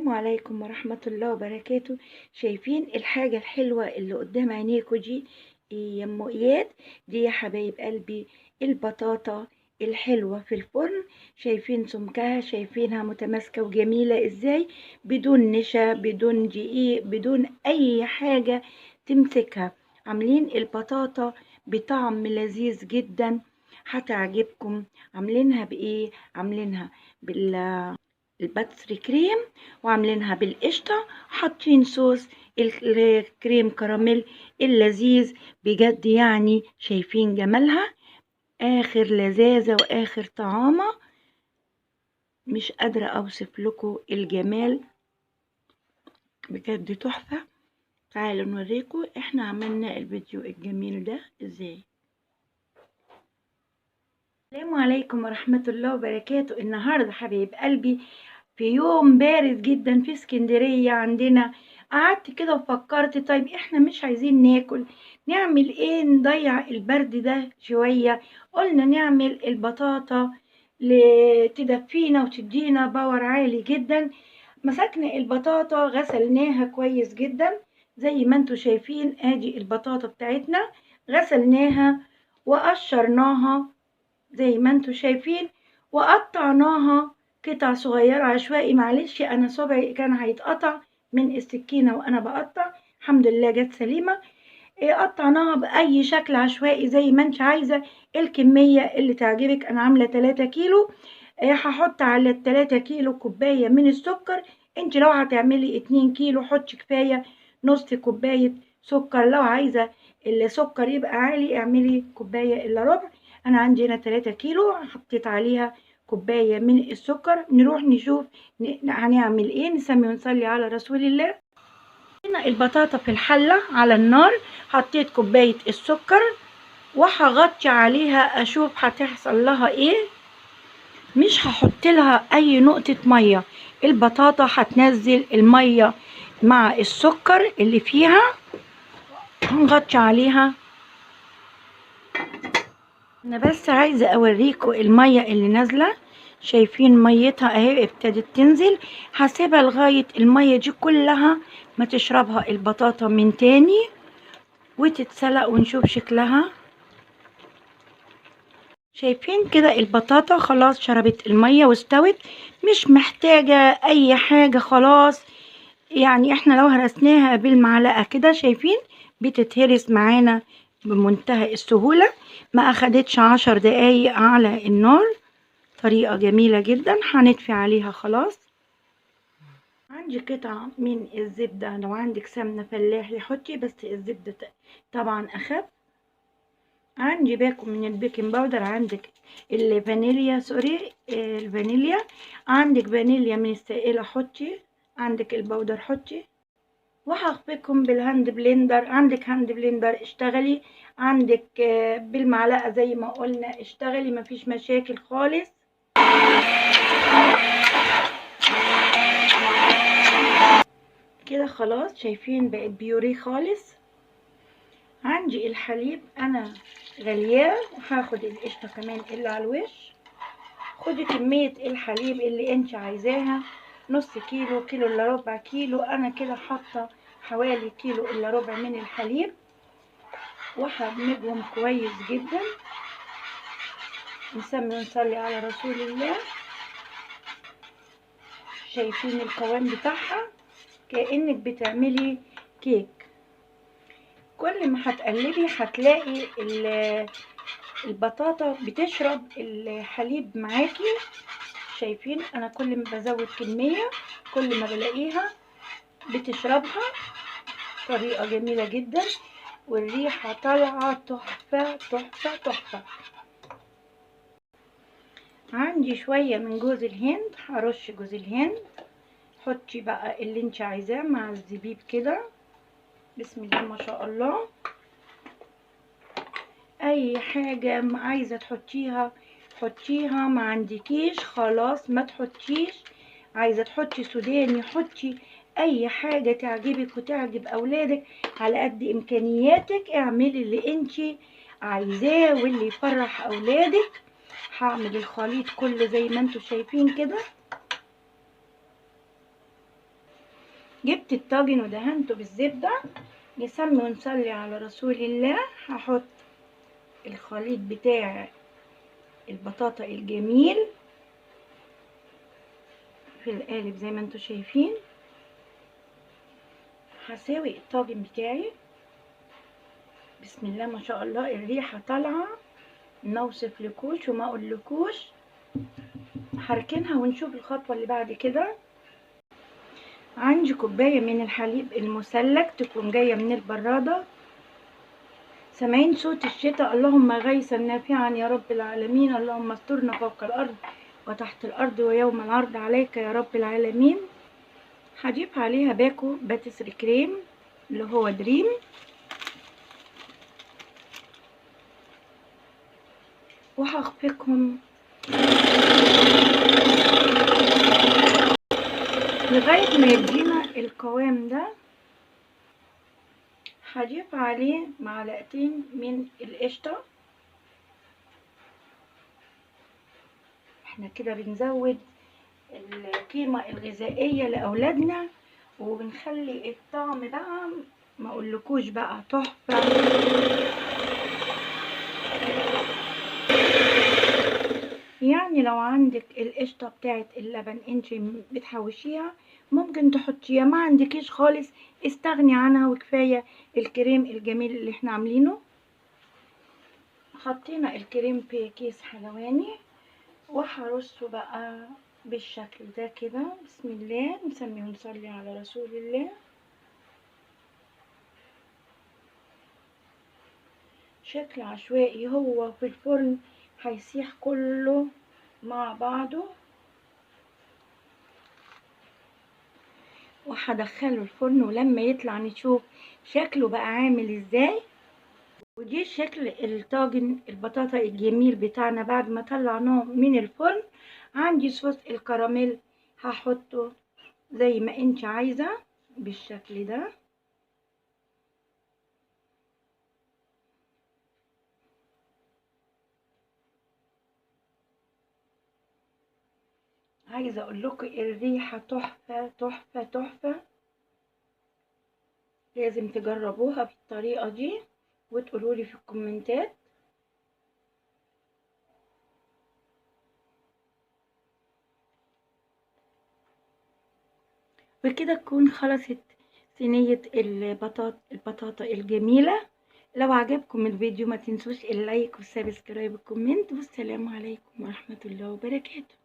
السلام عليكم ورحمة الله وبركاته. شايفين الحاجة الحلوة اللي قدام عينيكوا دي يا ام اياد؟ دي يا حبايب قلبي البطاطا الحلوة في الفرن. شايفين سمكها، شايفينها متماسكة وجميلة ازاي، بدون نشا بدون دقيق بدون اي حاجة تمسكها. عاملين البطاطا بطعم لذيذ جدا هتعجبكم. عاملينها بايه؟ عاملينها بال pastry cream، وعاملينها بالقشطه، حاطين صوص الكريم كراميل اللذيذ بجد. يعني شايفين جمالها، اخر لذاذه واخر طعامه، مش قادرة اوصف لكم الجمال بجد تحفة. تعالوا نوريكم احنا عملنا الفيديو الجميل ده ازاي. السلام عليكم ورحمة الله وبركاته. النهارده حبايب قلبي في يوم بارد جدا في اسكندرية عندنا، قعدت كده وفكرت طيب احنا مش عايزين ناكل، نعمل ايه نضيع البرد ده شوية؟ قلنا نعمل البطاطا لتدفينا وتدينا power عالي جدا. مسكنا البطاطا غسلناها كويس جدا زي ما انتوا شايفين، ادي البطاطا بتاعتنا غسلناها وقشرناها زي ما انتوا شايفين، وقطعناها قطع صغيرة عشوائي. معلش انا صبعي كان هيتقطع من السكينة وانا بقطع، الحمد لله جت سليمة. قطعناها باي شكل عشوائي زي ما انت عايزة، الكمية اللي تعجبك. انا عاملة 3 كيلو، هحط على 3 كيلو كوباية من السكر. انت لو هتعملي 2 كيلو حطي كفاية نص كوباية سكر، لو عايزة السكر يبقى عالي اعملي كوباية الا ربع. انا عندي هنا 3 كيلو حطيت عليها كوباية من السكر. نروح نشوف هنعمل ايه. نسمي ونصلي على رسول الله. هنا البطاطا في الحلة على النار، حطيت كوباية السكر وهغطي عليها اشوف هتحصل لها ايه. مش هحط لها اي نقطة مية، البطاطا هتنزل المية مع السكر اللي فيها. هنغطي عليها. انا بس عايزه اوريكم المية اللي نازله، شايفين ميتها اهي ابتدت تنزل. هسيبها لغاية المية دي كلها ما تشربها البطاطا من تاني وتتسلق ونشوف شكلها. شايفين كده البطاطا خلاص شربت المية واستوت، مش محتاجه اي حاجة خلاص. يعني احنا لو هرسناها بالمعلقه كده شايفين بتتهرس معانا بمنتهى السهولة، ما اخدتش 10 دقايق على النار. طريقة جميلة جدا. هنطفي عليها خلاص. عندي قطعة من الزبدة، لو عندك سمنة فلاحي حطي، بس الزبدة طبعا اخف. عندي باكو من ال baking powder، عندك الفانيليا، sorry الفانيليا، عندك فانيليا من السائلة حطي، عندك ال powder حطي. وهخفقهم بال hand blender، عندك hand blender اشتغلي، عندك بالمعلقه زي ما قلنا اشتغلي، مفيش مشاكل خالص. كده خلاص شايفين بقت بيوريه خالص. عندي الحليب انا غلياه، وهاخد القشطه كمان اللي على الوش. خدي كمية الحليب اللي انت عايزاها، نص كيلو، كيلو الا ربع كيلو. انا كده حاطه حوالي كيلو الا ربع من الحليب، وهدمجهم كويس جدا. نسمي ونصلي على رسول الله. شايفين القوام بتاعها كأنك بتعملي كيك. كل ما هتقلبي هتلاقي البطاطا بتشرب الحليب معاكي. شايفين انا كل ما بزود كمية كل ما بلاقيها بتشربها. طريقة جميلة جدا، والريحة طالعة تحفة تحفة تحفة. عندي شوية من جوز الهند، هرش جوز الهند. حطي بقى اللي انت عايزاه مع الزبيب كده، بسم الله ما شاء الله. اي حاجة عايزة تحطيها حطيها، ما عندكيش خلاص ما تحطيش. عايزه تحطي سوداني حطي، اي حاجة تعجبك وتعجب اولادك على قد امكانياتك. اعملي اللي انتي عايزاه واللي يفرح اولادك. هعمل الخليط كله زي ما انتوا شايفين كده. جبت الطاجن ودهنته بالزبدة. نسمي ونصلي على رسول الله. هحط الخليط بتاع البطاطا الجميل في القالب زي ما انتم شايفين. هساوي الطاجن بتاعي. بسم الله ما شاء الله، الريحة طالعة ما اوصفلكوش وما اقولكوش. هركنها ونشوف الخطوة اللي بعد كده. عندي كوباية من الحليب المسلك تكون جاية من البرادة. سامعين صوت الشتاء؟ اللهم غيثا نافعا يا رب العالمين، اللهم استرنا فوق الارض وتحت الارض ويوم العرض عليك يا رب العالمين. هضيف عليها باكو pâtisserie كريم اللي هو دريم، وهخفقهم لغاية ما يدينا القوام ده. هضيف عليه معلقتين من القشطة. احنا كده بنزود القيمة الغذائية لأولادنا وبنخلي الطعم بقى ما اقولكوش بقى تحفة. يعني لو عندك القشطة بتاعت اللبن انت بتحوشيها ممكن تحطيها، ما عندكيش خالص استغني عنها، وكفاية الكريم الجميل اللي احنا عاملينه. حطينا الكريم في كيس حلواني وهرصه بقى بالشكل ده كده. بسم الله، نسمي ونصلي على رسول الله. شكل عشوائي، هو في الفرن هيسيح كله مع بعضه. وهدخله الفرن ولما يطلع نشوف شكله بقى عامل ازاي. ودي شكل الطاجن البطاطا الجميل بتاعنا بعد ما طلعناه من الفرن. عندي صوص الكراميل هحطه زي ما انت عايزة بالشكل ده. عايزه اقول لكم الريحة تحفة تحفة تحفة، لازم تجربوها بالطريقة دي وتقولوا لي في الكومنتات. وكده تكون خلصت صينية البطاطا الجميلة. لو عجبكم الفيديو ما تنسوش ال like وال subscribe وال comment، والسلام عليكم ورحمة الله وبركاته.